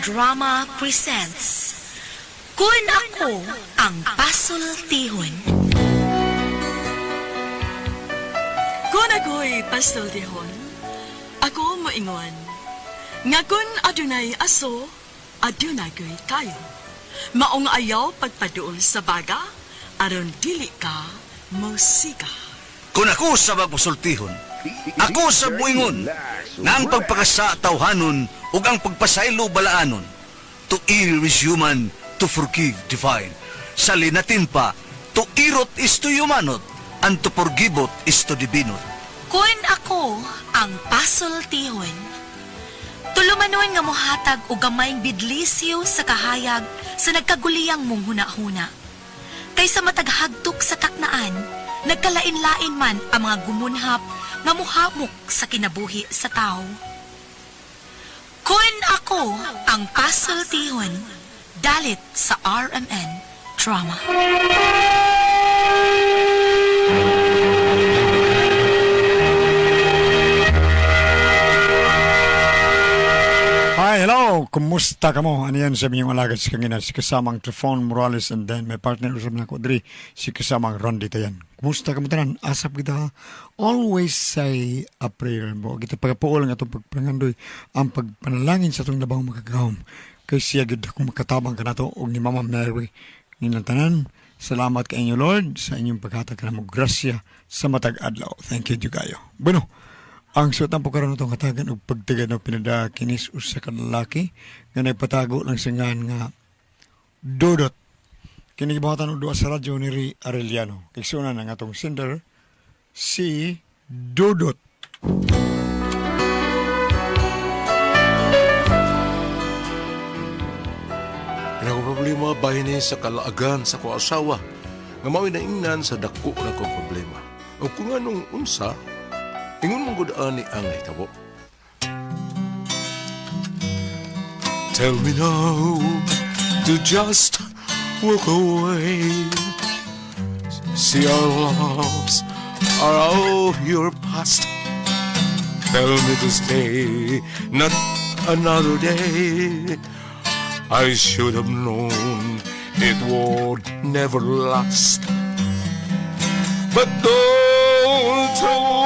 Drama presents Kun Ako Ang Pasultihon. Kung ako'y pasultihon, ako moingon, nga kun adunay aso, adunay ko'y kayo. Maong ayaw pagpaduol sa baga, aron dili ka mosiga. Kung ako sa magpasultihon, ako sa buingon, nga ang pagpakasa tawhanon ug ang pagpasaylo balaanon. To err is human, to forgive divine. Sa linatin pa, to irot is to humanot, and to forgiveot is to divinot. Kun ako ang pasultihon. Tulumanon nga mohatag og gamayng bidlisyo sa kahayag sa nagkaguliyang mong hunahuna. Kaysa mataghagtok sa taknaan, nagkalain-lain man ang mga gumunhap nga muhamok sa kinabuhi sa tao. Kun ako ang pasultihon, dalit sa RMN Drama. Hi, hello! Kumusta ka mo? Ano yan sa inyong alagad sa kangina? Si kasamang Trifon Morales and then my partner usap na ko diri, si kasamang Randy Tayan. Kumusta ka mo tanan? Asap kita ha? Always say a prayer mo. Kita pagkapuol nga itong pagpangandoy ang pagpanalangin sa itong labang makagahom. Kay siya gid kung makatabang ka nato og ni Mama Mary. Nilang tanan, salamat ka inyo Lord sa inyong paghatag ka mo grasya sa matag adlaw. Thank you kayo. Bueno, ang suotan po karon itong katagan og pagtigad ng pinada kinis usa ka lalaki nga nagpatago lang sa ngan nga Dodot. Kini gibuhatan og duha sa radyo ni Ri Arellano. Kigsunan ang atong sender si Dodot. Pinaka problema bahin ni sa kalaagan sa ko asawa nga mao'y naingnan sa dako na kong problema. O kung anong unsa, ingon mong gud ani ang nahitabo. Tell me now to just walk away. See our loves are all your past. Tell me to stay, not another day. I should have known it would never last. But don't throw.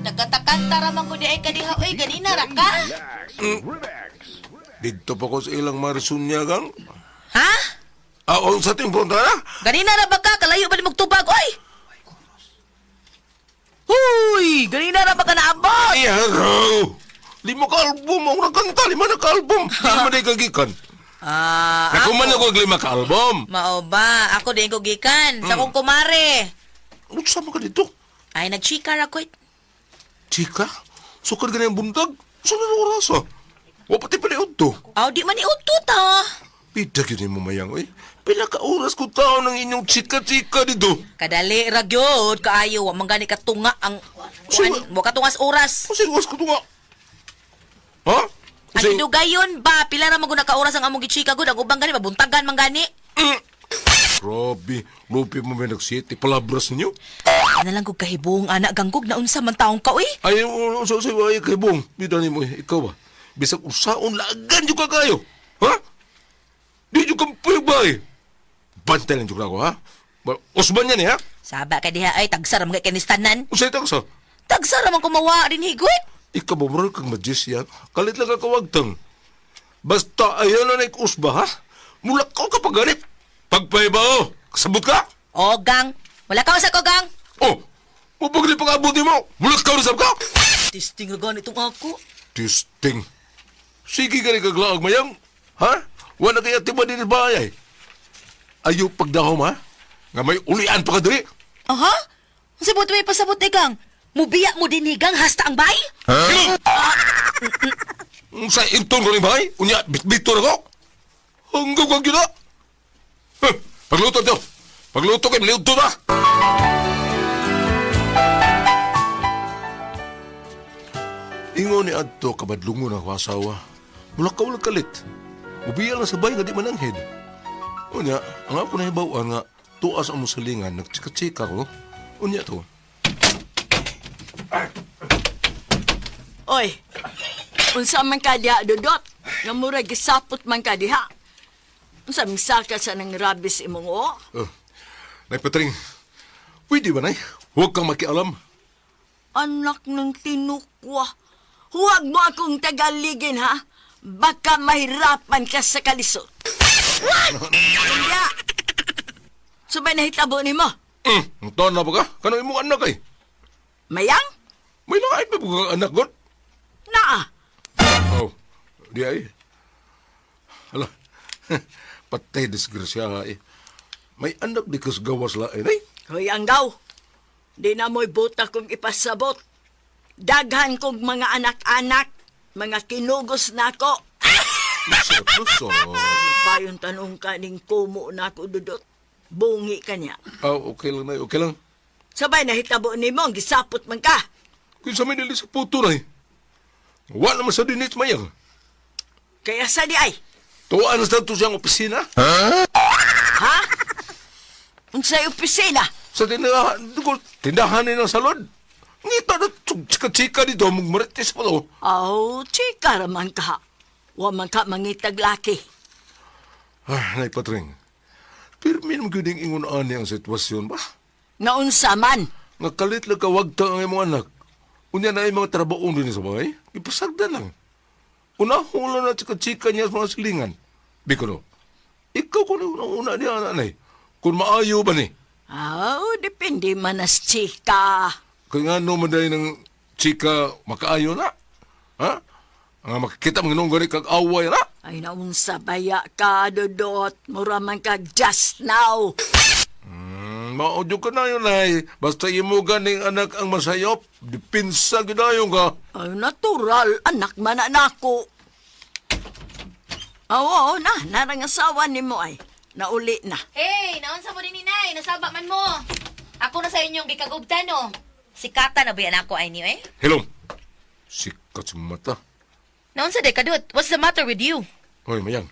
Nagkatakanta ra man gud ay kadiha oy ganina ra ka. Dito pa ko sa ilang marisunya gang. Ha? Ah, oh, sa timpo na? Ganina ra ba ka kalayo ba ni magtubag oy? Huy, ganina ra ba ka naabot? Iyaro! 5 ka album ang nakanta, 5 na ka album. Di man ay kagikan. Ah, Nakuman ako og 5 ka album. Mao ba? Ako din ko gikan sa akong kumare. Unsa man ka dito? Ay nagchika ra ko. Chika, sukad ka na yung buntag. Sa na oras ah? Wa pati pa ni Udto. Aw di man ni udto ta. Pida gyud mo mayang oy. Pila ka oras ko taon ang inyong chika-chika dito. Kadali ra gyud kaayo wa man gani katunga ang kuan, wa katungas oras. Kasi oras ko tunga. Ha? Ang dugayon ba pila ra man gud ka oras ang among gichika gud ang ubang gani mabuntagan man gani. Grabe, lupi mo may nagsiti. Palabras ninyo. Ana lang kog kahibong anak ganggog na unsa man taong ka oy. Ay, unsa sa ay kay Bong. Bida nimo eh, ikaw ba? Bisag usaon lagan jud ka kayo. Ha? Di jud ka ba eh. Bantay lang jud ako ha. Usban yan eh ha? Saba ka diha ay tagsara man kay kanistanan. Usay tagsa. Tagsara man kumawa din higwit. Ikaw ba murag kang magician? Kalit lang ka kawagtang. Basta ayaw na na usba ha? Mulakaw ka pagalit. Pagpahibaw, kasabot ka? O gang, wala ka sa ko gang. Oh, mabagli pag-abot mo. Mulakaw na sab ka? Tisting ra ganitong ako. Tisting. Sige ka rin kaglaag mayang. Ha? Wala kaya tiba din bayay. Ayaw pagdahom ha? Nga may ulian pa ka diri. Aha? Unsa buot may pasabot ni gang? Mubiya mo din ni gang hasta ang bay? Sa inton ko ni bay, unya bitbito na ko. Hanggang kang gina. Huh, pagluto to. Pagluto kay maliudto na. Ingon ni adto kabadlungon ako asawa. Mula ka wala kalit. Mubiya lang sa bay nga di mananghid. Unya, ang ako nahibaw-an nga tuas ang musalingan, nagchika-chika ko. Unya to. Oy, unsa man ka diha, Dudot? Nga murag gisapot man ka diha. Unsa misaka sa nang rabis imong o? Oh, Nay Petring, pwede ba, Nay? Huwag kang makialam. Anak ng tinukwa. Huwag mo akong tagaligin, ha? Baka mahirapan ka sa kalisod. What? Kaya, subay nahitabo nimo. Ang taon na ba ka? Kanang imong anak ay. Mayang? May nakain pa ba kang anak, God? Naa. Oh, di ay. Hala, patay disgrasya eh. May anak di kas gawas lain eh. Hoy, anggaw. Di na mo'y buta kong ipasabot. Daghan kong mga anak-anak, mga kinugos na ako. Lusot, lusot. Payon tanong ka ning kumo na ako, Dudot. Bungi ka niya. Oh, okay lang na, okay lang. Sabay nahitabo nimo, gisapot man ka. Kung sa may dili sa puto na eh. Wala naman sa dinit mayang. Kaya sa di ay, Tuwaan na sa to siyang opisina. ha? Unsay opisina? Sa tindahan, dugo, tindahan ni ng salon. Ngita na, chika-chika dito, magmarites pa to. Aw, chika raman ka. Wa man ka mangitag laki. Ah, Nay Patring. Pirmi naman gyud ing ingon ani ang sitwasyon ba? Nga unsa man. Nga kalit lang kawagta ang imong anak. Unya na imong trabaho din sa balay, ipasagdan lang. Unahon lang na chika-chika niya sa mga silingan. Bikuno, ikaw kung una niya anak nay. Kung maayo ba ni? Aw, depende man as chika. Kaya nga no man dahil ng chika makaayo na. Ha? Nga makikita mga nung gani kag away na. Ay, naunsa baya ka, Dudot. Mura man ka just now. Maudyo ka na yun ay. Basta imo ganing anak ang masayop, dipinsa ginayon ka. Ay, natural. Anak man na nako. Aw, oo na. Narang asawa ni mo ay. Nauli na. Hey, naunsa mo din ni Nay, nasaba man mo. Ako na sa inyong gikagubtan no. Sikata na ba yan ako ay niyo eh? Hello. Sikat sa mata. Naunsa day kadut? What's the matter with you? Hoy, mayang.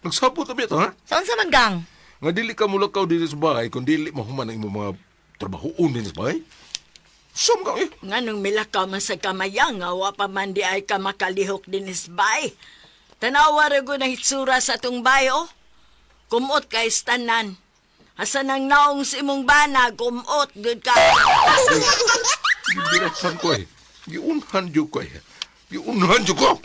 Nagsabot na ba ito, ha? Sa unsa man gang? Nga dili ka mulakaw dili sa bahay kung dili mahuman ang imong mga trabahoon din sa bahay. Sum ka eh. Nga nung milakaw man sa kamayang, nga wa pa man di ay ka makalihok din isbay. Tanawa ra gud ang hitsura sa atong bay, oh. Kumot kay tanan. Asa nang naong sa imong bana, kumot gud ka. Gibirasan ko eh. Giunhan jud ko eh. Giunhan jud ko.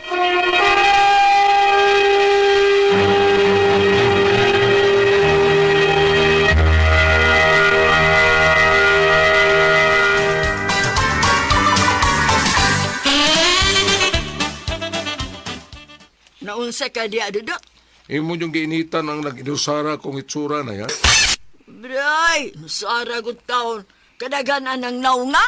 Naunsa ka di adudot. Imo yung giinitan ang nag-inusara kong itsura na yan. Bray, nusara gud taon. Kadaghan anang naunga.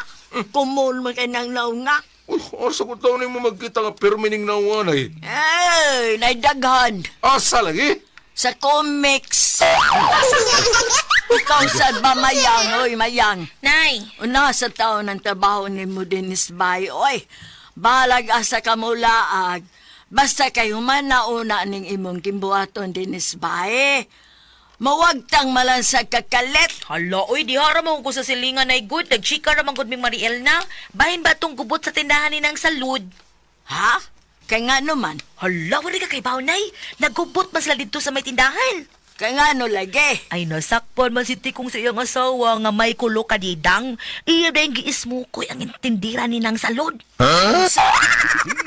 Kumol man kay nang naunga. Uy, asa ko taon mo magkita nga permining nawan ay. Eh, naidaghan. Asa lagi? Sa comics. Ikaw sa ba mayang, oy mayang. Nay, Una sa taon ng trabaho ni mo Dennis Bay, oy. Balag asa ka mulaag. Basta kay human na una ning imong gimbuhaton Dennis Bay. Mawagtang malansag kakalit. Hala, oy, di ra man ko sa silingan ay good. Nagchika ra man gud ming Mariel na. Bahin ba tong gubot sa tindahan ni nang salud? Ha? Kay nga naman. Hala, wala ka kay Baunay. Nagubot man sila dito sa may tindahan. Kay nga no lagi. Ay, nasakpan man si Tikong sa iyang asawa nga may kulo kadidang. Iya na yung giismukoy ang intindira ni nang salud.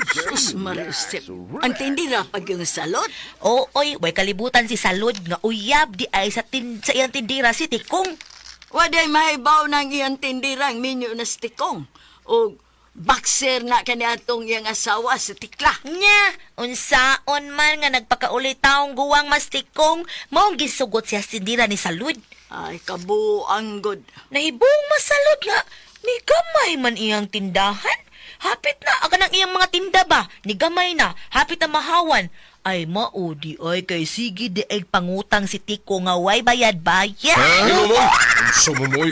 Sus Marisip. Ang tindira pag yung salot. Oo, oy, way kalibutan si Salud nga uyab di ay sa, tin sa iyang tindira si Tikong. Waday mahibaw ng iyang tindirang minyo na si Tikong. O boxer na kaniadtong iyang asawa si Tikla. Nya, unsaon man nga nagpakauli taong guwang mas Tikong, maong gisugot siya sa tindira ni Salud. Ay, kabuang good. Nahibong masalod nga, ni gamay man iyang tindahan. Hapit na, aga ng iyang mga tinda ba? Ni gamay na, hapit na mahawan. Ay mao di ay kay sige di ay pangutang si Tiko nga way bayad bayad. Hello mo. Unsa mo mo.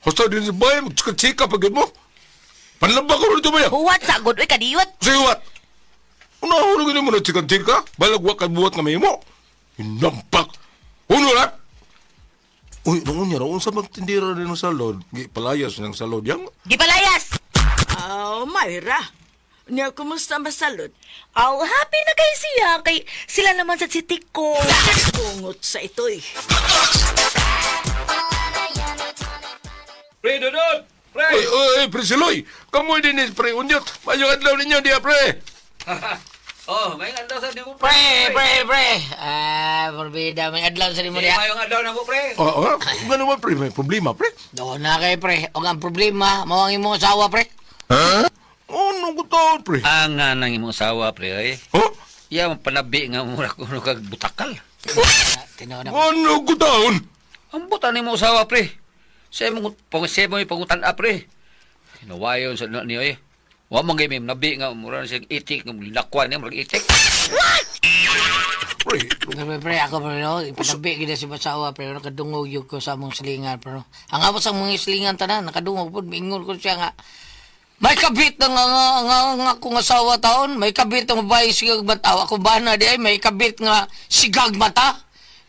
Hasta din sa bahay magchika-chika pag mo. Panlamba ko rito ba ya? Huwat sa gud oy kadiyot. Say what? Una gini mo na chika-chika. Balag wa ka buhat nga mahimo. Hinampak. Uno na. Uy, noon niya, unsa magtindira din ng salod? Gipalayas ng salod yang. Gipalayas. Oh, Mayra. Niya, kumusta masalod? Aw, happy na kay siya kay sila naman sa si Tiko. Kungot sa ito'y. Pre, Dudut! Pre! Oy, oy, pre Siloy! Kamoy din ni pre Unyot. Mayong adlaw ninyo diya, pre. Oh, may adlaw sa nimo, pre. Pre, pre, pre. Ah, porbida. May adlaw sa nimo Eh, diha. mayong adlaw na mo, pre. Oo, oh, nga naman, pre. May problema, pre. Doon na kay pre. Og ang problema, mao ang imong asawa, pre. Ano ko taon, pre? Ang nga nang imong asawa, pre, ay. Huh? Iya, panabi nga mura kuno kag butakal. Tinuod na. Ano ko taon? Ang buta ni imong asawa, pre. Sa imong pang sa imong pangutan-a, pre. Hinawayon sa na niyo, eh. Wa man gay may nabi nga mura na siya itik nga linakwan niya murag itik. Pre, Pre, pre, ako pre, no? Ipanabi gid si asawa, pre. Nakadungog yun ko sa among silingan, pre. no? Ang amo sa mga silingan tanan, nakadungog po. Miingon ko siya nga, may kabit na nga nga nga nga akong asawa taon, may kabit nga babae sigag mata. Ako ba na di ay may kabit nga sigag mata.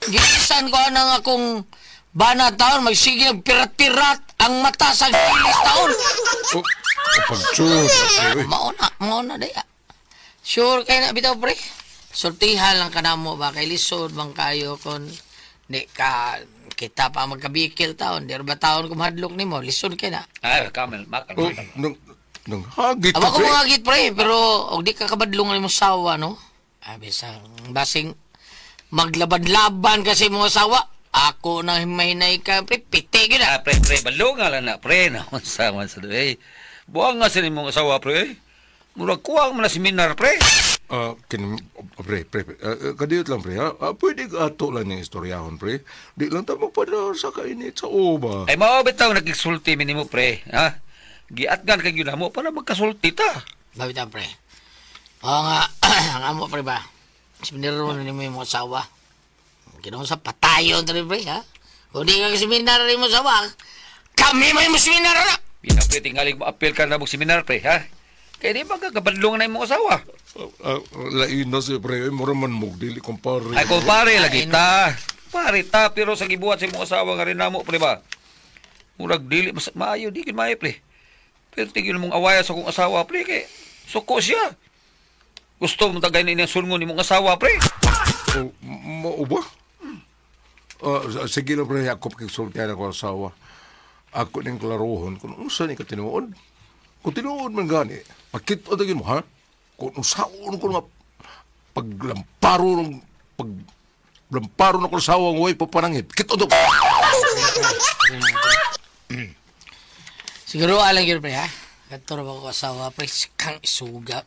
Gisan ko anang akong bana taon, magsige pirat-pirat ang mata sa gilis taon. oh, pag-chus, pre. Uy. Mauna, mauna di. ah. Sure kay na bitaw pre. Sultihan lang ka na mo ba kay lisod bang kayo kon di ka kita pa magkabikil taon di ba taon kumahadlok nimo lisod kay na. Ay, kamel, makal. Oh, nang, nang hagit, Aba ko pre. mga git pre pero og di ka kabadlong nimo sawa no. Ah, bisang basing maglaban-laban kasi mo asawa. Ako nang himahinay ka pre piti gyud ah. Ah, pre, pre, balo nga lang na, pre. Naunsa man sa eh. Buang nga sa imong asawa, pre. eh. Murag kuwang man na seminar, pre. Ah, kin, pre, pre, pre. Kadiyot lang, pre, ha? Ah, pwede ka ato lang yung istoryahon, pre. Di lang ta magpada sa kainit sa uba. Ay, mao bitaw nagkisulti mi nimo, pre. Ha? Giatgan kay gyud mo para magkasulti ta. Babitan pre. Oo nga, ang amo pre ba? Seminaryo na nimo yung mga asawa. Ginawa sa patayon pre pre ha? Kung di ka seminar mo asawa, kami may mo seminar na! Bitaw pre, tingalig mo apel ka na mo seminar, pre, ha? Kay di ba kabadlong na imong asawa? Lain na siya, pre. Ay, mura man mo, dili kumpare. Ay, kumpare lagi ta. Pare ta, pero sa gibuhat sa imong asawa nga rin namo, pre ba? Murag dili mas maayo di gyud maayo, pre. Pero tigil mong awaya sa akong asawa, pre, kay suko siya. Gusto mo tagay ni sulngon imong asawa, pre. Oh, mao ba? Ah, sige lang, pre. Ako pakisultihan ako asawa. Ako ning klarohon kung unsa ni ka tinuod. Kung tinuod man gani, pakit-o tagin mo, ha? Kung unsaon ko nga paglamparo ng paglamparo na ko sa asawa ng way papanangit. Kit-o to. Siguro alang yun pre ha? Kato ba ko asawa pre, kang isuga.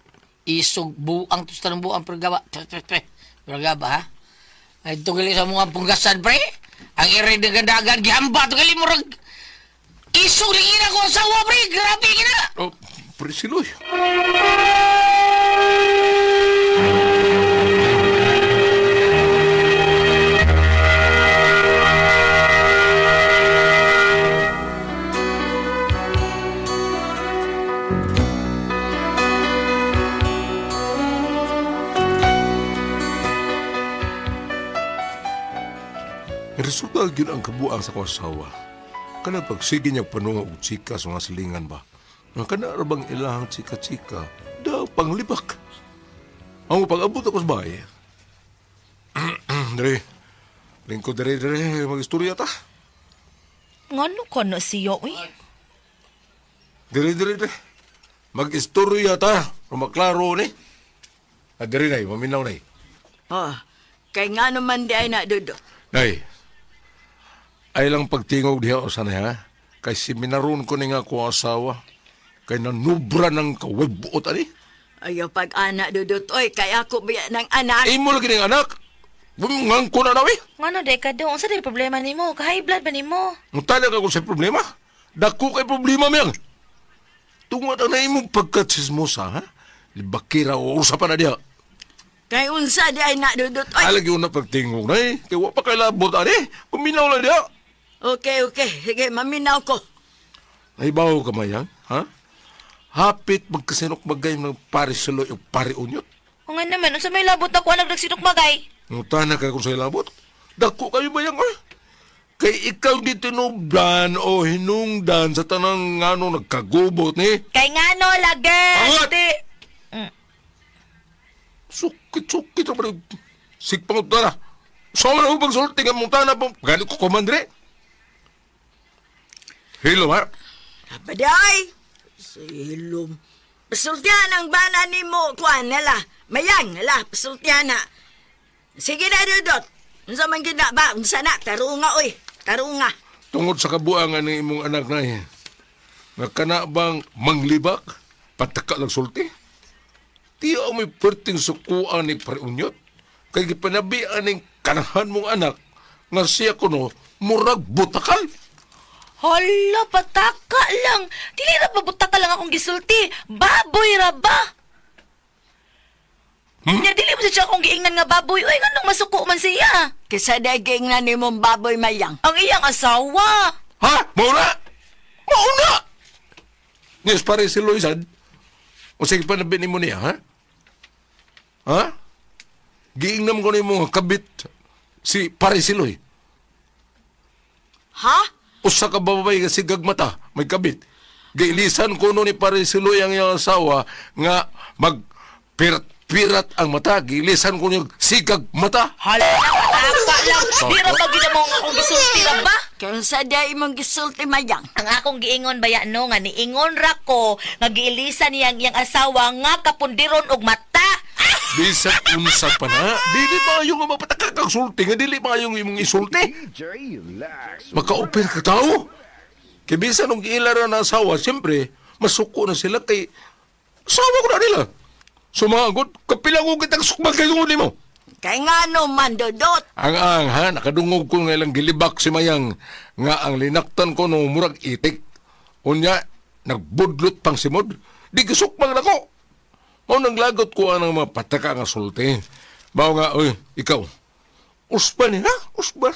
Isog buang tusta ng buang pre gawa. Tre tre tre. Pre gaba ha? Ay tugali sa mga punggasan pre. Ang ere ng gandagan gihamba tugali murag isog lagi na ko asawa pre. Grabe gina. Oh, pre Siloy. Resulta gyud ang kabuang sa akong asawa. Kana pagsige niya panunga og chika sa mga silingan ba. Nga kana ra bang ilahang chika-chika, daw panglibak. Ang pag-abot ako sa bahay. Dere, lingkod dere dere, mag-istorya ta. Ngano ka na siya, uy? Dere dere dere. Mag-istorya ta, maklaro ni. Ah, dere nay, maminaw nay. Oh, kay nga naman di ay na, Dudut. Nay, ay lang pagtingog diha o sana ha. Kay siminaron ko ni nga ko asawa. Kay nanubra ng kawagbuot ani. Ayaw pag-ana, Dudut. Oy, kay ako biya ng anak. Imo lagi ning anak. Bungang ko na nawi. Ngano day ka do? Unsa day problema nimo? Ka-high blood ba nimo? Mutala ka kung sa problema. Dako kay problema miyang. Tungod ang na imong pagkatsismosa, ha? Libakira o usapan na diha. Kay unsa di ay na, Dudut. Oy. Alagi na pagtingog na eh. Kay wa pa kay labot ani. Paminaw lang diha. Okay, okay. Sige, maminaw ko. Nahibaw ka mayang, ha? Hapit magkasinok magay ng pare suloy o pare unyot. O nga naman, unsa may labot ako anak nagsinok magay? Ngutana ka kung sa labot. Dako kayo bayang ay. Kay ikaw gitinubdan o hinungdan sa tanang ngano nagkagubot ni. Kay ngano lagi? Angat! Di. Sukit, sukit. Sigpang tana. Sama na ubang sulti nga mong tana pa. Gani ko komandre. Hello, ha? Abaday! Silom. Pasultihan ang bana ni mo, kuan, nala. Mayang, nala, pasultihan na. Sige na, Dudot. Unsa man gid na ba? Unsa na? Tarunga, oy. Tarunga. Tungod sa kabuangan ng imong anak na eh. Nga kana bang manglibak? Pataka lang sulti? Di ako may perting sukuan ni Parunyot. Kay gipanabian ning kanahan mong anak nga siya kuno murag butakal. Hala, pataka lang. Dili ra ba butaka lang akong gisulti. Baboy ra ba? Hmm? Nya dili mo siya akong giingnan nga baboy. Uy, nganong masuko man siya? Kaysa daging na ni mong baboy mayang. Ang iyang asawa. Ha? Mauna? Mauna! Yes, pare si Loisan. O sige pa ni mo niya, ha? Ha? Giingnam ko na yung mga kabit si pare si Loy. Ha? Usa ka babay nga sigag mata, may kabit. Giilisan ko no ni pare si Loy ang iyang asawa nga mag pirat-pirat ang mata. Giilisan ko niya sigag mata. Hala, pataka lang. Di ra ba gid mo ang akong gisulti ra ba? Kaysa day mong gisulti mayang. Ang akong giingon baya no nga niingon ra ko nga giilisa niya ang iyang asawa nga kapundiron og mata. Bisag unsa pa na, dili maayo nga mapatakak ang sulti nga dili maayo imong isulti. Maka-open ka tao. Kay bisan nung giila ra na asawa, siyempre, masuko na sila kay asawa ko na nila. Sumagod, kapila ko kitang sukbag kay tungod nimo. Kay nga no man, Dudot. Ang ang ha, nakadungog ko nga ilang gilibak si Mayang nga ang linaktan ko no murag itik. Unya, nagbudlot pang simod. Di gisukmang nako. Mao nang lagot ko ang mga pataka nga sulti. Mao nga, oy, ikaw. Usban ha? Usban.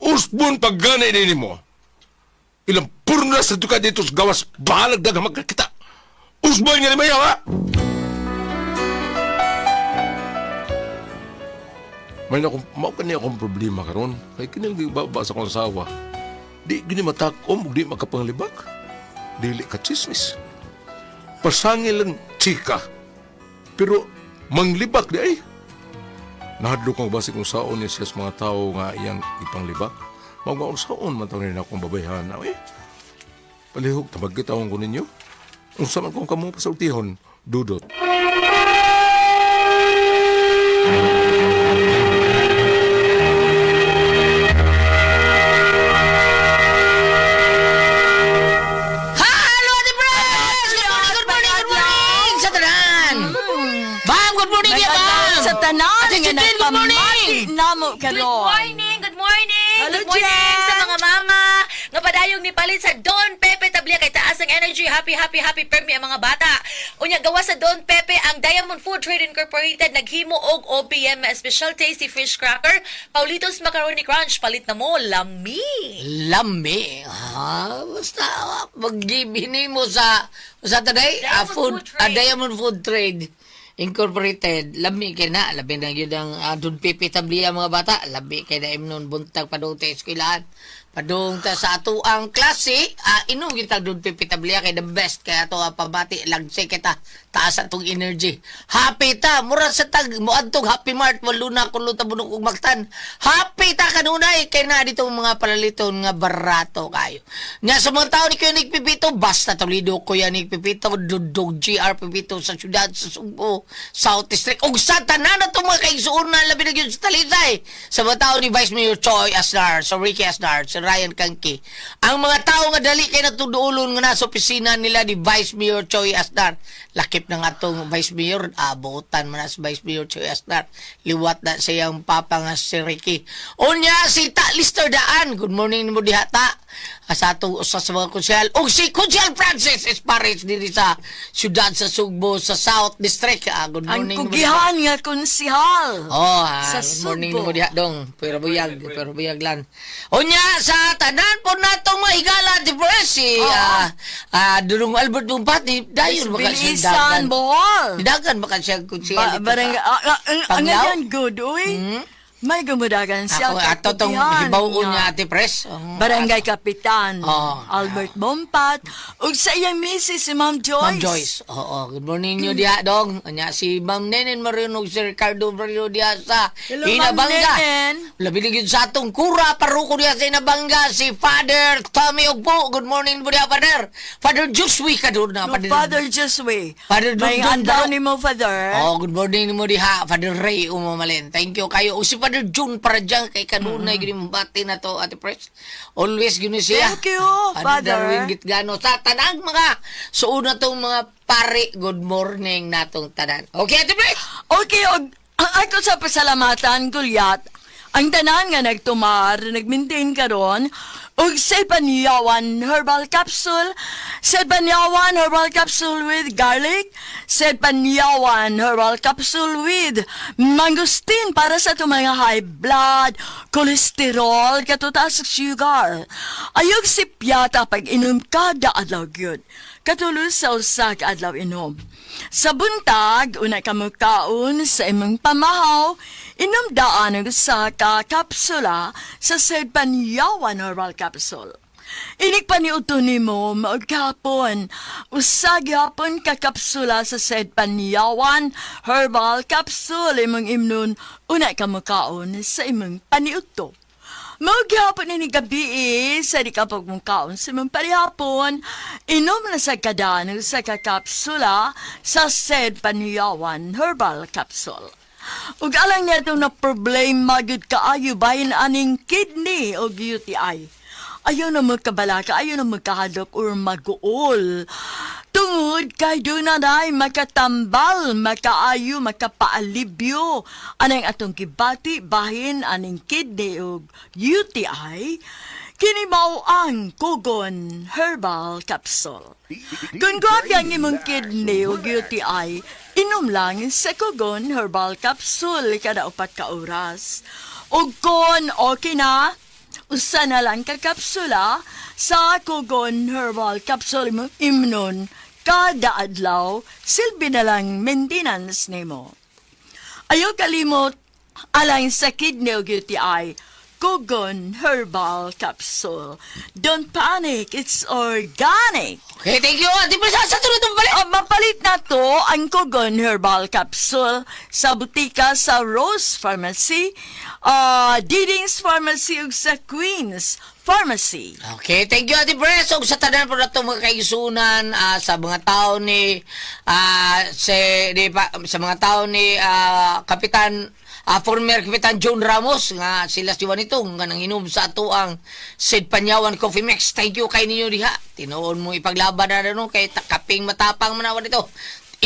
Usbon paggani ni mo. Ilang purna sa tuka dito sa gawas, bahalag daga magkakita. Usban nga ni Mayang ha? May na akong, mao kani akong problema karon. Kay kini baba sa akong asawa. Di gini matakom ug di makapanglibak. Dili ka chismis. Pasangil lang chika. Pero manglibak di ay. Nahadlok ang basi kung saon ni siya sa mga tao nga iyang ipanglibak. Mao nga unsaon man taon nila akong babayhan na eh. Palihog tabag kitawon ko ninyo. Unsa man kung kamo pasultihon, dudot. Hello, Ate Pres! Good morning, good morning, good morning! Sa tanan! Bam, good morning, ya, bam! Sa tanan Ate nga Chitin, good morning! nagpamati namo Good karon. morning, good morning. Hello, Good morning Jen. sa mga mama. Nga padayong ni palit sa Don Pepe Tablia kay taas ang energy. Happy, happy, happy permi ang mga bata. Unya gawa sa Don Pepe ang Diamond Food Trade Incorporated naghimo og OPM special tasty fish cracker, Paulitos Macaroni Crunch palit na mo lami. Lami. Ha? Basta, magbibini mo sa today, Diamond food, Food Trade. Diamond Food Trade Incorporated. Lami kay na. Labi na yun ang Don Pepe Tablia mga bata. Labi kay na imnon buntag padung ta eskwelahan. Padung ta sa ato ang klase, inom kita Don Pepe Tablia kay the best kay ato ang pabati lagsi kita taas atong energy. Happy ta mura sa tag moadtong Happy Mart walo na kulo ta bunok ug Mactan. Happy ta kanunay kay na dito mga palaliton nga barato kayo. Nga sa mga tao ni Kuya Nick Pipito, basta Toledo Kuya Nick Pipito, Dudog GR Pipito sa syudad sa Sugbo, South District ug sa tanan na itong mga kaigsuon na labi na gyud sa Talisay. Sa mga tao ni Vice Mayor Choi Asnar, sa Ricky Asnar, sa Ryan Kanki. Ang mga tao nga dali kay natuduolon nga nasa opisina nila ni Vice Mayor Choi Asnar. Lakip na nga tong Vice Mayor, abutan man na si Vice Mayor Choi Asnar. Liwat na sa iyang papa nga si Ricky. Unya si Ta Lister Daan. Good morning nimo diha ta. Sa atong usa sa mga konsehal. Ug si Konsehal Francis Espares diri sa siyudad sa Sugbo sa South District. Good Ang morning nimo diha. kugihan nga konsihal. Oh, Sa good morning Sugbo. nimo diha dong. Pero buyag lan. Unya sa tanan po natong mga higala di Presi. Dulong Albert Bumpati dayon baka siya Bilisan, dagan. Bohol. Dagan baka siya konsehal Ba, dito barang, sa ang Panglao? ngayon, good, uy. Hmm? May gumudagan siya. Ako, ato tong katubihan hibaw-on nga niya, Ate Pres. Ang- Barangay Kapitan Oo. Albert Bompat ug sa iyang misis si Ma'am Joyce. Ma'am Joyce. Oo, good morning nyo diha, dong. Anya si Ma'am Nenen Marino ug si Ricardo Marino diha sa Hello, Ma'am Inabanga. Nenen. Labi na gyud sa atong kura paruko diha sa Inabanga si Father Tommy Ogpo. Good morning po diha, Father. Father Joshua ka doon na. No, Father Josue. Father May Dundun adlaw Barok. nimo, Father. Oh, good morning nimo diha, Father Ray Umamalin. Thank you kayo. O si Father June para dyan kay kanunay mm bati na to, Ate Pres. Always gyud ni siya. Thank you, Father. Darwin Gitgano sa tanang mga suod na tong mga pari. Good morning natong tanan. Okay, Ate Pres. Okay, og ang ako sa pasalamatan, Gulyat, ang tanan nga nagtumar, nagmaintain karon, og sa Panyawan Herbal Capsule, sa Panyawan Herbal Capsule with garlic, sa Panyawan Herbal Capsule with mangosteen para sa itong mga high blood, cholesterol, katutaas sugar. Ayog si piyata pag inom kada adlaw gyud. Katulo sa usa ka adlaw inom. Sa buntag, una ka mukaon sa imong pamahaw, inom daan ang usa ka kapsula sa said Panyawan Herbal Capsule. Inig pa ni uto nimo maugkapon. Usa gyapon ka kapsula sa said Panyawan Herbal Capsule imong imnon una ka mukaon sa imong paniudto. Mao gyapon ini gabi eh, sa di ka pagmungkaon sa imong parihapon, inom na sa kadan sa kakapsula sa said Panyawan Herbal Capsule. Ug alang niya na problema gyud kaayo bahin aning kidney o UTI. Ayaw na magkabalaka, ayaw na magkahadlok or maguol. Tungod kay doon na day makatambal, makaayo, makapaalibyo. Anang atong gibati, bahin aning kidney ug UTI, kini mao ang Kugon Herbal Capsule. Kung grabe ang imong kidney ug UTI, inom lang sa Kugon Herbal Capsule kada 4 ka oras. Ug kon okay na, usa na lang ka kapsula sa Kugon Herbal Capsule mo imnon kada adlaw, silbi na lang maintenance nimo. Ayaw kalimot alang sa kidney ug UTI, Kugon Herbal Capsule. Don't panic, it's organic. Okay, thank you, Ate Pres. Sa sunod ng balik. Oh, mapalit na to ang Kugon Herbal Capsule sa butika sa Rose Pharmacy, Diding's Pharmacy ug sa Queen's Pharmacy. Okay, thank you, Ate Pres. Ug sa tanan po nato mga kaigsunan sa mga tao ni si, di pa, sa mga tao ni Kapitan former Kapitan John Ramos nga sila si Juanito nga nanginom sa ato ang Sid Panyawan Coffee Mix. Thank you kay ninyo diha. Tinuon mo ipaglaban na no kay kaping matapang man dito.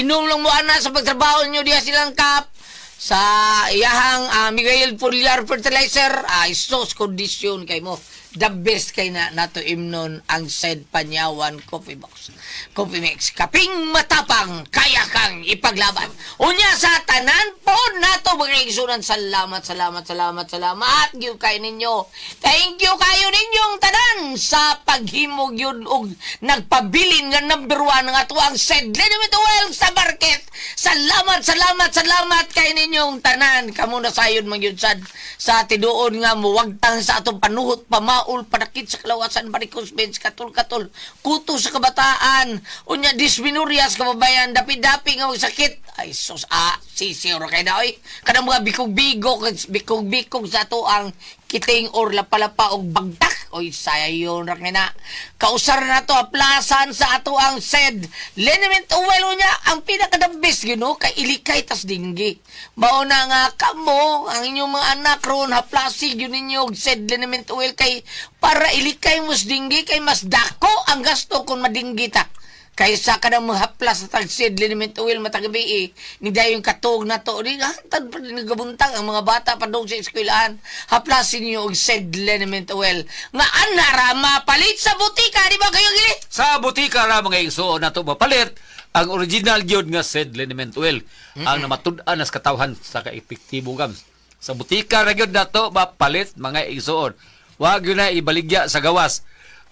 Inom lang mo ana sa pagtrabaho ninyo diha silang kap sa iyahang Miguel Foliar Fertilizer ay sos condition kay mo the best kay na nato imnon ang said Panyawan Coffee Box Coffee Mix, kaping matapang, kaya kang ipaglaban. Unya sa tanan po nato mga igsunan, salamat, salamat, salamat, salamat gyud kay ninyo. Thank you kayo ninyong tanan sa paghimog yun og nagpabilin nga number one nga ato ang said Liniment Oil sa market. Salamat, salamat, salamat kay ninyong tanan. Kamo na sayon man gyud sad sa tiduon nga muwagtang sa atong panuhot, pamaul, panakit sa kalawasan, varicose veins, katol-katol, kuto sa kabataan, unya dysmenorrhea sa kababayan, dapi-dapi nga sakit. Ay sus, sisiyo ra kay na oy. Kanang mga bikog-bigog, bikog-bikog sa ato ang kiting or lapalapa og bagdak. Oy, sayon ra kay na. Kausar na to aplasan sa ato ang said liniment oil niya ang pinakadambis Ginoo kay ilikay tas dinggi. Mao na nga kamo ang inyong mga anak ron haplasi gyud ninyo og said liniment oil kay para ilikay mo sa dinggi kay mas dako ang gasto kung madinggi ta. Kaysa ka na mahaplas sa tagsid liniment oil matagabi eh. Ni dayon katog na to. Di hantad pa din nagabuntang ang mga bata pa doon sa eskwelahan. Haplasin niyo og said liniment oil. Nga anara mapalit sa butika. Di ba kayo gili? Sa butika ra mga igsoon nato mapalit ang original gyud nga said liniment oil. Ang namatud-an nas katawhan sa kaepektibo gam. Sa butika ra gyud nato mapalit mga igsoon. Wa gyud na ibaligya sa gawas.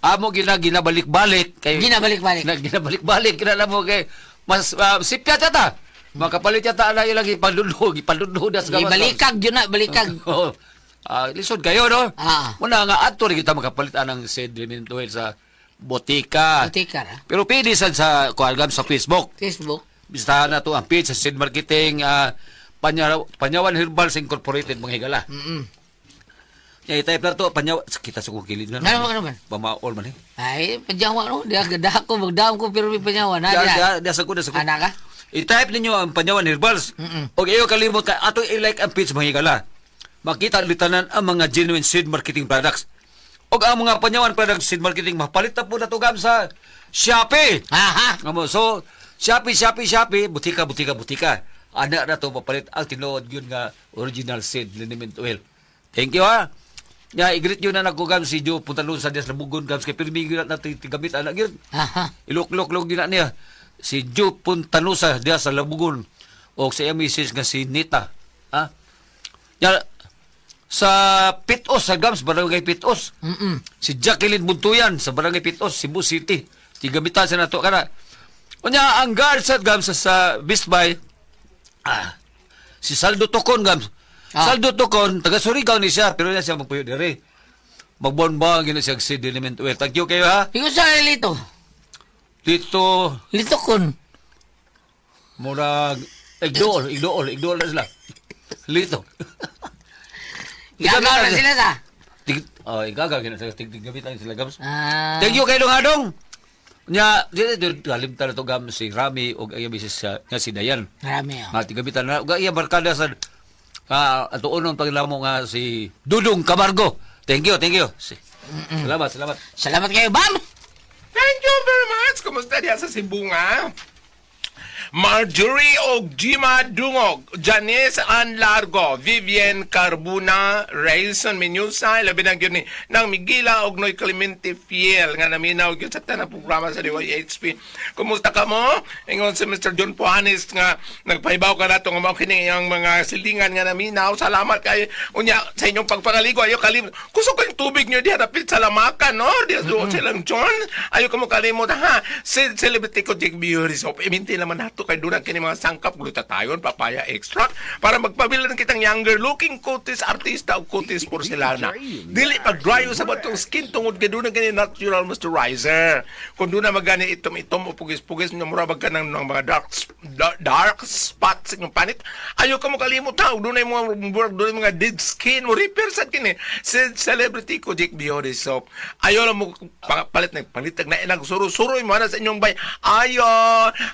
Amo gyud na ginabalik-balik kay Ginabalik-balik. Na, ginabalik-balik kina mo kay mas sipyat ta. Makapalit yata na ilang ipanludlo, ipanludlo na sa gawas. Ibalikag yun na, balikag. Oo. Ah, lisod kayo, no? Ah. Muna nga adto rin kita makapalit anang sediment oil sa botika. Botika ra. Pero pwede sad sa kuan sa Facebook. Facebook. Bisitahan na to ang page sa Seed Marketing, Panyawan Herbals Incorporated, mga higala. Ya, i-type na to, Panyawan. Kita sa kong kilid na. Ano ba, ano ba? Pamaol man eh. Ay, panyawa no. Di ako ko, magdam ko pero may panyawa na. Diya, Diya. diya, diya sa ko, diya sa ko. Ana ka? I-type ninyo ang Panyawan Herbals. Og iyo kalimot ka ato i-like ang page, mga higala. Makita litanan ang mga genuine seed marketing products. Og ang mga Panyawan products seed marketing mapalit na po na to gam sa Shopee. Aha. Amo, so Shopee, Shopee, Shopee, butika, butika, butika. Ana na to papalit ang tinuod yun nga original seed liniment oil. Thank you ha. Ya, i-greet yun na nagkugam si Joe Puntalusa diya sa Bugon gams kay pirmi yun na tigamit anak yun. Aha. Ilok-lok-lok yun na niya. Si Joe Puntalusa diya sa Labugon o sa iyang misis nga si Nita. Ha? Ya, sa Pitos, sa Gams, Barangay Pitos. Si Jacqueline Buntuyan sa Barangay Pitos, Cebu City. Tigamitan sa nato kana. Unya ang guard sa Gams sa Best Buy, si Saldo Tocon Gams. Ah. Saldo Tocon, taga Surigao ni siya, pero niya siya magpuyo diri. Magbonbang gina siya si Element Oil. Thank you kayo ha. Ikaw sa lito. Dito Lito kun. murag igdool, igdool, igdool na sila. Lito. Gagaw na sila sa. Tig, oh, igaga gina sila tig gamitan sila Gams. Ah. Thank you kay Dong Adong. Nya, di di galim ta na to gam si Rami og ang misis nga si Dayan. Marami oh. Nga tigamitan na ug iya barkada sa atuonon paglamo nga si Dudong Camargo. Thank you, thank you. Salamat, salamat. Salamat kayo, Bam! Thank you very much. Kumusta diya sa Cebu nga? Marjorie og Gima Dungog, Janice Ann Largo, Vivian Carbuna, Rayson Menusa, labi na gyud ni nang Migila og Noy Clemente Fiel nga naminaw gyud sa tanang programa sa DYHP. Kumusta ka mo? Ingon si Mr. John Puanes nga nagpahibaw ka nato nga mao kini ang mga silingan nga naminaw. Salamat kay unya sa inyong pagpangaligo ayo kalimot. Kusog kayong tubig niyo diha dapit sa lamakan no. Diha mm silang John. Ayo kamo kalimot ha. Celebrity ko Jake Beauty Soap. Iminti naman nato kay doon kini mga sangkap glutathione, papaya extract para magpabilin kitang younger looking kutis artista o kutis porcelana. Dili pag dry sa batong skin tungod kay doon kini natural moisturizer. Kung doon na magani itom-itom o pugis-pugis nga mura bag ka ng mga dark spots sa inyong panit. Ayo ka mo kalimot ha. Doon ay mga doon mga dead skin mo repair sa kini. Celebrity ko Jake Beauty Soap. Ayo lang mo palit ng palitag na inag suro-suro mo na sa inyong bay. Ayo,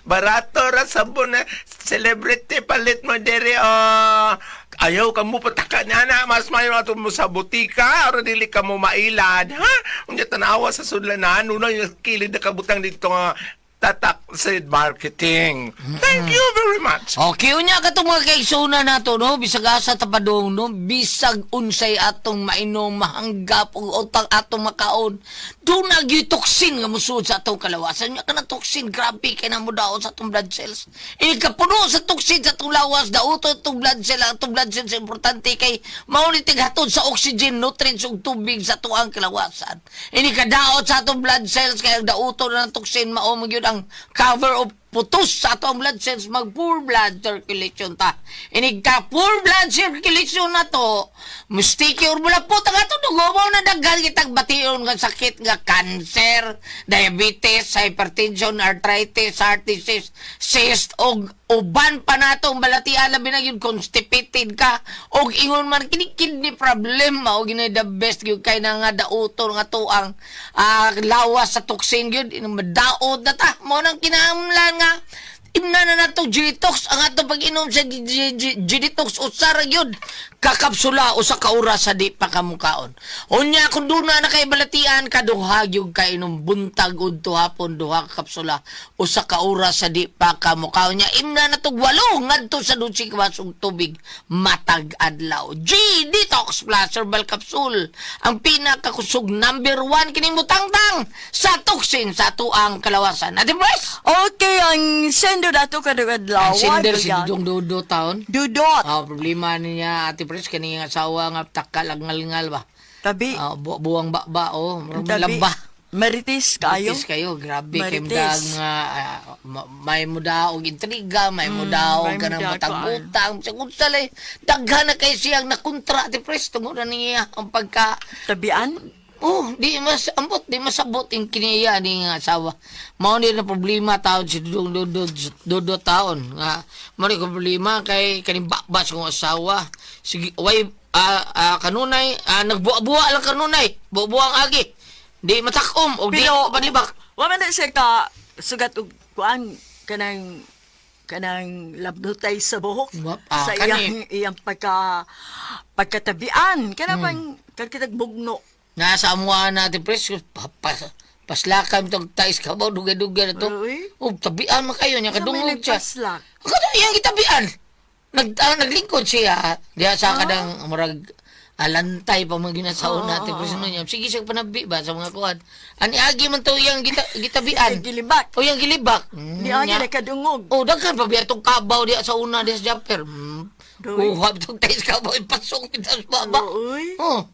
barato ra sabon na celebrity palit mo dere oh. Ayaw ka mo pataka niya na mas mayo ato mo sa butika aron dili ka mo mailad ha. Unya tanawa sa sudlanan una yung kilid na kabutang dito nga tatak sa marketing. Thank you very much. Okay, unya ka itong mga kaigsunan nato, no? Bisag asa tapadong, no? Bisag unsay atong mainom, mahanggap, o utang atong makaon. Doon na gyud toxin nga musuod sa atong kalawasan. Unya ka na toxin, grabe kay na mo daon sa atong blood cells. Ikapuno sa toxin sa atong lawas, dauto atong blood cell. Ang atong blood cells importante kay mauni hatod sa oxygen, nutrients ug tubig sa tuang kalawasan. Ini kadaot sa atong blood cells kay ang dauto na ng toxin mao man gyud ang cover of putos sa atong blood cells, mag poor blood circulation ta. Inig ka poor blood circulation na to, mistake or mulapot ang atong dugo mao na daghan kitang bation nga sakit nga cancer, diabetes, hypertension, arthritis, heart disease, cyst og uban pa nato ang balatian, labi na yun constipated ka og ingon man kini kidney problem mao gini the best gyud kay na nga dauton nga tuang lawas sa toxin gyud madaot na ta mo nang kinahanglan nga imna na nato G-Detox ang ato pag-inom sa G-Detox usa ra gyud kakapsula usa ka oras sa di pa kamukaon. Unya kung duna na kay balatian kaduha gyud ka inom buntag udto hapon duha ka kapsula usa ka oras sa di pa kamukaon. Nya imna na tog walo ngadto sa 12 ka basong tubig matag adlaw. G-Detox Plus Herbal Capsule ang pinakakusog number 1 kining mutangtang sa toxin sa tuang kalawasan. Ate Bres? Okay, ang sender dato kada adlaw. Ang sender si Dudong Dudo taon. Dudot. Ah, problema niya Ate Pres kani nga asawa nga takal ang ngalngal ba. Tabi. Ah, buwang ba oh, murag Tabi. laba. Marites kayo. Marites kayo, grabe kay Marites. mudag nga may mudaog intriga, may mudaog may kanang mudaog, butang-butang, sa unsa lay daghan na kay siyang nakontra ti pres tungod na niya ang pagka. Tabian. Oh, di mas ambot, di masabot yung kiniya ni nga asawa. Mao ni na problema taon si Dudong Dudod Dudo taon nga mao ni ko problema kay kaning bakbas kong asawa. Sige, way kanunay nagbuwa-buwa lang kanunay. Buwa-buwa ang agi. Di matakom og di Pero- panibak. Wa man na siya ka sugat og kuan kanang kanang labnutay sa buhok sa kani. iyang iyang pagkatabian kana pang kakitag bugno. Nasa amuan natin pres paslakan tong tais kabaw dugay-dugay na to. Uy. Oh, tabian man kayo niya Sa may kadungog siya. nagpaslak. Kato iyang gitabian. Naglingkod siya diha sa kadang murag alantay pa mga ginasaon natin pero sino niya. Sige siya panabi ba sa mga kuan. Ani agi man to iyang gitabian. Iyang gilibak. O iyang gilibak. Di agi Nya. nakadungog. Oh, daghan pa biya tong kabaw diha sa una diha sa jumper. Doy. Kuha tong tais kabaw ipasok kita sa baba. Uy. Oh.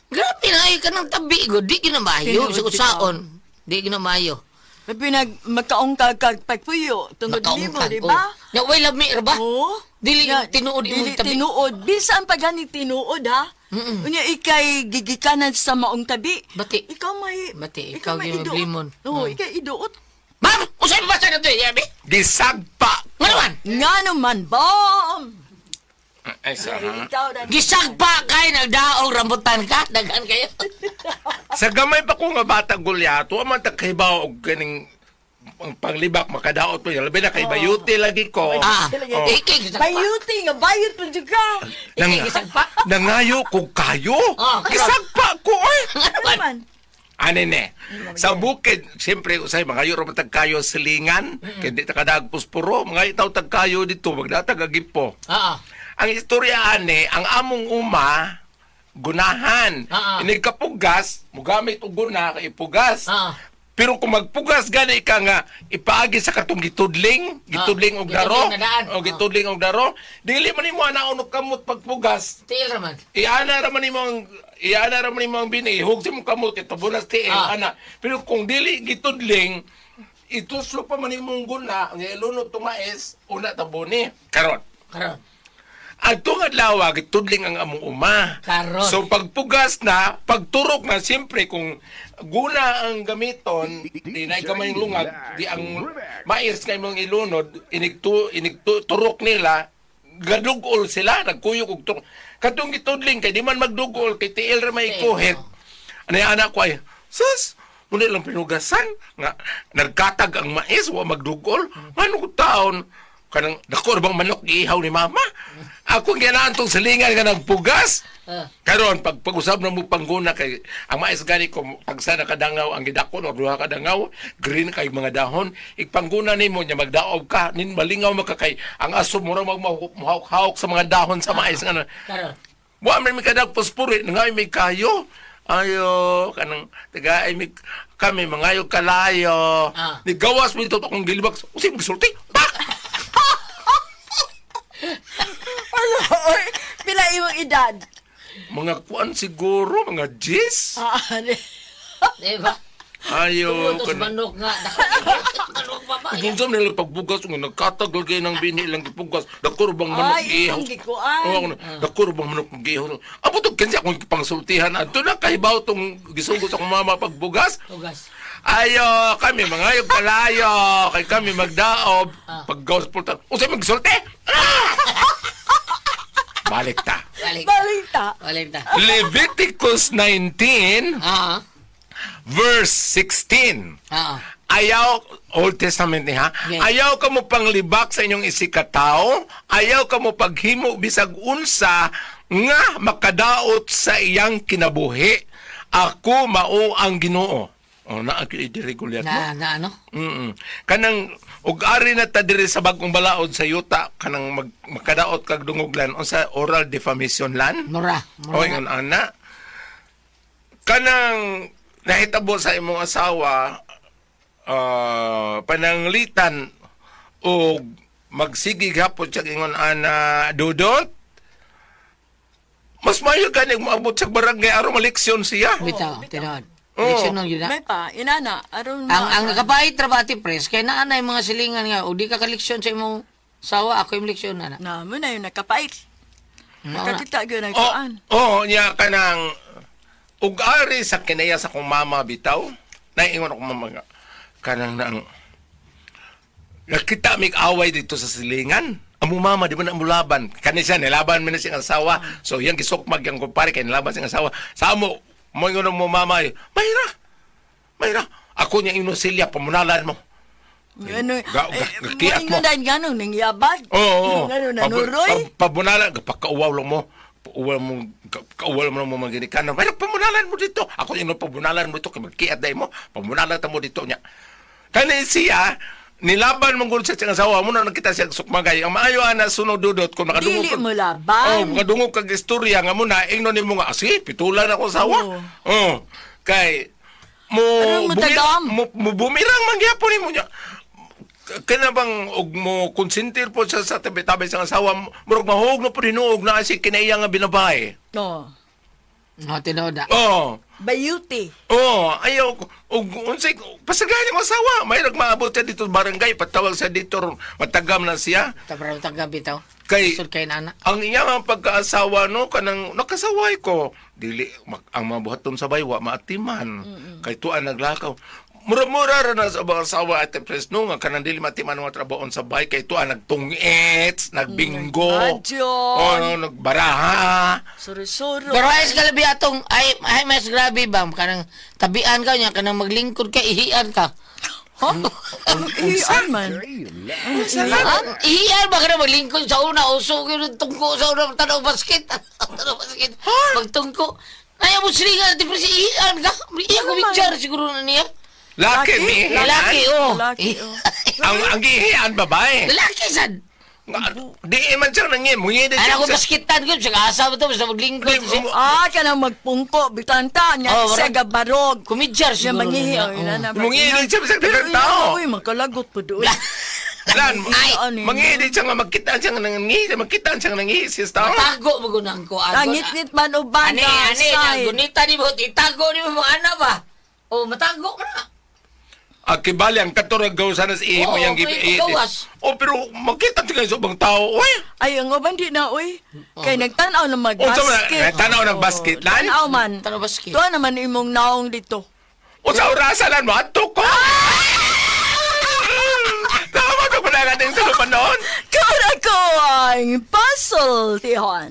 Grabe na ay kanang tabi ko. Di ginamayo Tinuod sa bitaw. usaon. Di ginamayo. Pinag magkaong kag kag pagpuyo tungod nimo, Makaungkag, di ba? oh. Nya way lami ra ba? Oo. Dili Nga, tinuod imong dili tabi. tinuod. Bisan pa gani tinuod ha. Unya ikay gigikanan sa maong tabi. Bati. Ikaw may Bati, ikaw may gyud iduot. maglimon. Oo, ikaw iduot. Ma'am, usay ba sa nato, yabi? Gisagpa. Nga naman. Nga naman, bom. Ay, sa, ha? Ikaw na. Gisagpa kay nagdaog rambutan ka, daghan kayo. Sa gamay pa ko nga bata gulyato, aman ta kahibaw og kaning ang panglibak makadaot mo labi na kay bayuti lagi ko. Ah, ikay gisagpa. Bayuti nga bayot pa jud ka. Nang, Ikay gisagpa. nangayo ko kayo. Ah, karon. Gisagpa ko ay. Nga Ano naman. man? Ano ne? Sa bukid, siyempre, usay, mga yuro tagkayo silingan, kaya di ta kadag puspuro, mga itaw tagkayo dito, magdatag agipo. Ah, ah. Ang istorya ani, ang among uma, gunahan. Ah. Inig kapugas, mugamit og guna, kay ipugas. Ah. Pero kung magpugas gani ka nga ipaagi sa katong gitudling, gitudling og daro, Gitudling na daan. o gitudling og daro, dili man nimo anaon og kamot pagpugas. Tiil ra man. Iana ra man nimo ang iana ra man nimo ang bini, hug sa imong kamot itabunas tiil ana. Pero kung dili gitudling, ituslo pa man imong guna, ang ilunod tumais, una tabuni. Karon. Karon. Adto nga adlaw gitudling ang among uma. Karon. So pagpugas na, pagturok na siyempre kung guna ang gamiton, di na gamay yung lungag, di ang mais nga imong ilunod, inigtu inigtu turok nila, gadugol sila, nagkuyog og turok. Katong gitudling kay di man magdugol kay tiil ra may kuhit. Ano yung anak ko ay, sus, muna lang pinugasan nga nagkatag ang mais wa magdugol. Ngano ko taon kanang dako ra bang manok giihaw ni mama? Ako ganahan tong silingan nga nagpugas. Karon pag pag-usab na mo pangguna kay ang mais gani ko tagsa na kadangaw ang gidakon or duha kadangaw green kay mga dahon ipangguna nimo nya magdaob ka nin malingaw maka kay ang aso mo ra magmuhawk-hawk sa mga dahon sa mais nga Karon. Wa man mi kadag puspuri nga mi kayo. Ayo kanang taga ay mi kami mangayo kalayo. Ah. Ni gawas mi to akong gilibak. Usi mo gisulti. Pak! Ano? Oy, pila imong edad? Mga kuan siguro mga jis. Ah, Di ba? Ayo Tungod to sa kanang manok nga. Manok pa ba? Kung sa nila pagbugas nga nagkatag lagi ng bini lang gipugas dako ra bang manok Ay, giihaw. imong gikuan. Oo, ako na, dako ra bang manok giihaw. Amo to kinsa akong pangsultihan adto na kahibaw tong gisugot sa akong mama pagbugas. Tugas. Ayo, kami mga kalayo, kay kami magdaob, paggawas pultan. Unsay magsulti? Ah! Balik ta. Balik. Balita. Balik ta. Leviticus 19 Ah. verse 16. Ah. Ayaw, Old Testament ni ha? Yes. Ayaw ka mo panglibak sa inyong isikatao, ayaw ka mo paghimo bisag unsa nga makadaot sa iyang kinabuhi. Ako mao ang Ginoo. O na diri Goliath, no? Na na ano? Kanang ug ari na ta diri sa bagong balaod sa yuta kanang makadaot kag dungoglan unsa oral defamation lan? Mura. O Mura. ingon ana. Kanang nahitabo sa imong asawa pananglitan og magsige gapon siya ingon ana dudot. Mas mayo gani moabot sa barangay aron maleksyon siya. Bitaw, tinuod. Oo. Leksyonon yun na. May pa, inana, aron Ang nakapait ra ba ati pres kay naa na yung mga silingan nga o di ka kaleksyon sa imong sawa ako yung leksyon na. Na mo na yung nakapait. Mao na. Nakakita gyud ang Oh, kuan. oh, niya kanang ug ari sa kinaya sa akong mama bitaw. Naingon akong mama nga kanang nang nakita mig away dito sa silingan. Amo mama di ba na mulaban? Kani siya nilaban man na siyang asawa. So iyang gisukmag yang kumpare kay nilaban siyang asawa. Sa amo mo ingon mo mama, "Mayra. Mayra, ako niya inusilya pamunalan mo." Ngano, Gakiat mo. Mo ingon ganong nangyabag. Oo. Oo. Ngano nanuroy. Pabunalan, pakauwaw lang mo. Pauwaw mo, kauwaw mo lang mo maginikan. Pero pamunalan mo dito. Ako yung pamunalan mo dito, kay magkiat dahil mo. Pamunalan ta mo dito niya. Kani siya, nilaban mong gulod sa siyang asawa mo na nakita siya sukmagay. Ang maayo ana sunod dudot kung nakadungog Dili kag- mo laban. Oh, makadungog kag istorya nga mo na ingnon nimo nga, "Ah, sige, pitulan ako asawa." Oo. Oh. Kay mo Aron mo tagam. mo bumirang man gyapon nimo niya. Kana bang og mo konsentir po siya sa tabi-tabi sa asawa, murag mahog na po hinuog na si kinaiya nga binabay. No. No, tinuod na. Oh. Bayuti. Oh, ayaw ko. Og unsay pasagahan yung asawa. May maabot siya dito sa barangay, patawag siya dito ron. Matagam na siya. Tabraw tagabi taw. Kay- Sud kay nana. Ang iya nga pagkaasawa no kanang nakasaway ko dili ang mga buhaton sa baywa maatiman kay tuan naglakaw mura-mura ra na sa mga asawa at pres no nga kanang dili maatiman ang mga trabaon sa bay kay tuan nagtungits nagbinggo, Nagradyon. oh no, nagbaraha. Suro-suro. Pero ay sa kalabi atong ay ay mas grabe ba kanang tabian ka niya kanang maglingkod ka ihian ka. Huh? Iyan man. Ah, ihian ba ka na maglingkod sa una uso gyud ang tungko sa una tanaw basket. Tanaw basket. Magtungko. Ay mo silingan di pre ihian ka. Iya ko bichar siguro na niya. Laki Laki? mi Lalaki oh. Lalaki, oh. Ang gihian babae. Lalaki sad. Nga, di man siya nangi mungi Ay ako baskitan ko sa asa ba to basta maglingkod Di, siya. Ah, kanang magpungko, bitanta niya Oh, sa gabarog. Kumidyar Siya siguro. mangihi, na oh, niya. ina na. Mungi din siya sa Pero daghang tao. ina, uy, magkalagot po doon. Lan, Ay, mangi din siya nga magkita siya nga nangi magkita siya nga nangi siya sa tao. Matago mo gunang ko. Angit-ngit man uban Ani, ka, ani, side. gunita ni mo, itago ni mo mga anak ba? O, matago ka na. Ah, kibali ang katurag gawasan na sa ihi mo Oo, yung may gibi. gawas. Oh, pero makita tingin sa ubang tao. Uy, Ay, ang uban di na, uy. Kay nagtanaw na Unsa man, mag-basket. nagtanaw ng basket, lan? Tanaw man. Tanaw basket. Tuwa naman imong naong dito. o sa orasan lan mo, ato ko. Tama ko pala natin sa lupa noon. Kura ko ang puzzle, Tihon.